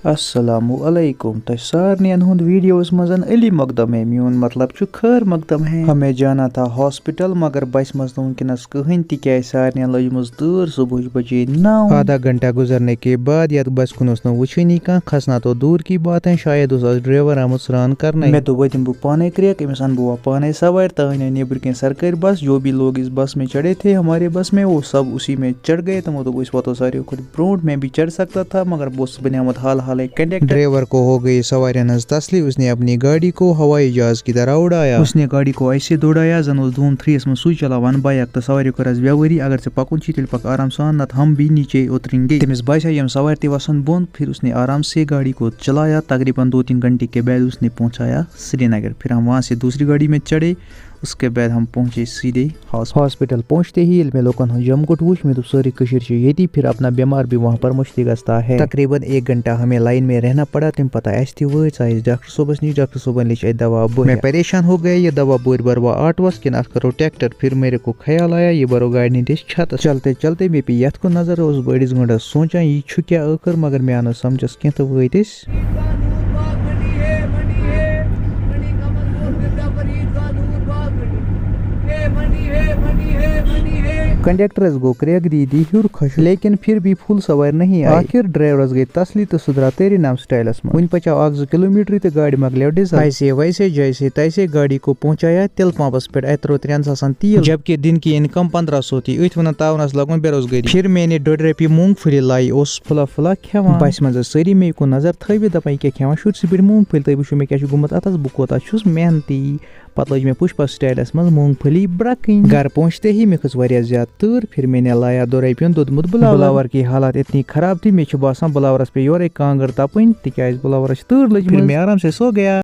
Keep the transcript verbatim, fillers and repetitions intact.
السلام علیکم، تۄہہِ سارنٕے ہُنٛد ویڈیوَس منٛز۔ علی مقدم ہے، میون مطلب چھُ خیر مقدم ہے۔ ہمیں جانا تھا ہاسپٹل، مگر بسہِ منٛز نہٕ وٕنکیٚنَس کٕہٕنۍ، تِکیٛازِ سارنٕے لٔجمٕژ تۭر صبحٕچ بجے نَو۔ آدھا گھنٹہ گزرنے کے بعد یَتھ بسہِ کُن اوس نہٕ وٕچھٲنی کانٛہہ، کھسنا تو دور کی بات ہے، شاید اوس آز ڈرائیور آمُت سرٛان کرنَے۔ مےٚ دوٚپ، وۄنۍ دِمہٕ بہٕ پانے کرٛیک، أمِس اَنہٕ بہٕ وۄنۍ پانے سوارِ۔ تہٕ أنۍ نیٚبرۍ کِنۍ سرکٲرۍ بس، جو بھی لوگ اس بس میں چڑھے تھے، ہمارے بس میں، وہ سب اسی میں چڑھ گئے۔ تِمو دوٚپ، أسۍ واتو ساروی کھۄتہٕ برونٛٹھ، میں بھی چڑھ سکتا تھا، مگر بہٕ اوسُس بنیومُت حال حالے کنڈکٹر۔ ڈرائیور کو ہو گئی سواریَن ہٕنٛز تسلی، اس نے اپنی گاڑی کو ہوائی جہاز کی طرح اڑایا۔ اس نے گاڑی کو ایسے دوڑایا، زن اوس دوٗم تھرٛیٚیَس منٛز سُے چلاوان بایک، تہٕ سواریو کٔر اَسہِ بے وٲری، اگر ژےٚ پکُن چھُے، تیٚلہِ پکھ آرام سان، نتہٕ ہم بھی نیچے اتریں گے۔ تٔمِس باسیٛو یِم سوارِ تہِ وسن بۄن، پھر اس نے آرام سے گاڑی کو چلایا، تقریباً دو تین گھنٹے کے بعد اس نے پہنچایا سرینگر۔ پھر ہم وہاں سے دوسری گاڑی میں چڑھے، اس کے بعد ہم پہنچے سیدھے ہاسپٹل۔ ہاسپٹل پہنچتے ہی ییٚلہِ مےٚ لوٗکن ہُنٛد جمگُٹ وُچھ، مےٚ دوٚپ، سٲرٕے کٔشیٖر چھِ ییٚتی، پھر اپنا بیمار بھی وہاں پر مٔشتٕے گژھتا ہے۔ تقریباً ایک گھنٹہ ہمیں لائن میں رہنا پڑا، تَمہِ پتہٕ اَسہِ تہِ وٲتۍ أسۍ ڈاکٹر صٲبس نِش، ڈاکٹر صٲبن لیٚچھ اَتہِ دوا بوٚہرِ۔ میں پریشان ہو گیا، یہ دوا بوٚہرِ بھروا آٹوس کِنہٕ اَتھ کرو ٹریکٹر، پھر میرے کو خیال آیا، یہ بھرو گاڑِ ہٕنٛدِس چھتس۔ چلتے چلتے مےٚ پیٚیہِ یَتھ کُن نظر، اوسُس بہٕ أڑِس گٲنٛٹس سونٛچان، یہِ چھُ کیٛاہ ٲخٕر، مگر مےٚ آو نہٕ سمجھس کینٛہہ تہٕ وٲتۍ أسۍ۔ کنڈکٹرس گوٚو کرٛیک دی دی ہیوٚر خۄشک، لیکن پھر بھی فل سوارِ نہیں آئی۔ آخر ڈرائیورس گٔے تسلی تہٕ سُہ درٛاو تیرے نام سٹائلس منٛز۔ وُنہِ پچاو اکھ زٕ کلوٗمیٹرٕے تہٕ گاڑِ مۄکلیو ڈیزل۔ ایسے ویسے جیسے تیسے گاڑی کو پہنچایا تل پمپس پٮ۪ٹھ، اَتہِ ترٛوو ترٛٮ۪ن ساسن تیل، جبکہ دن کی انکم پندرہ سو تھی۔ أتھۍ وَنان تاونس لگوٚو بے روزگٲری۔ پھر میں نے ڈۄڈ رۄپیہِ مونگ پھلی لائی، اوسُس پھُلا پھُلا کھٮ۪وان۔ بسہِ منٛز ٲس سٲری مےٚ کُن نظر تھٲوِتھ، دپان، "یہِ کیٛاہ کھٮ۪وان شُرۍ سٕے پٲٹھۍ مونگ پھلی؟ تُہۍ وٕچھِو مےٚ کیٛاہ چھُ گوٚمُت اَتھس، بہٕ کوٗتاہ چھُس محنتی۔" پتہٕ لٲج مےٚ پُشپا سٹائلس منٛز مونگ پھلی برکٕنۍ۔ گرٕ پہنچتے ہی مےٚ کھٔژ واریاہ زیادٕ تۭر، پھر میں نے لایا دو رۄپیَن دوٚدمُت بُلاور۔ بُلاور کی حالات اتنی خراب تھی، مےٚ چھُ باسان بُلاورس پیٚیہِ یورے کانٛگٕر تپٕنۍ، تِکیٛازِ بُلاورس چھِ تۭر لٔجمٕژ۔ پھر میں آرام سے سو گیا۔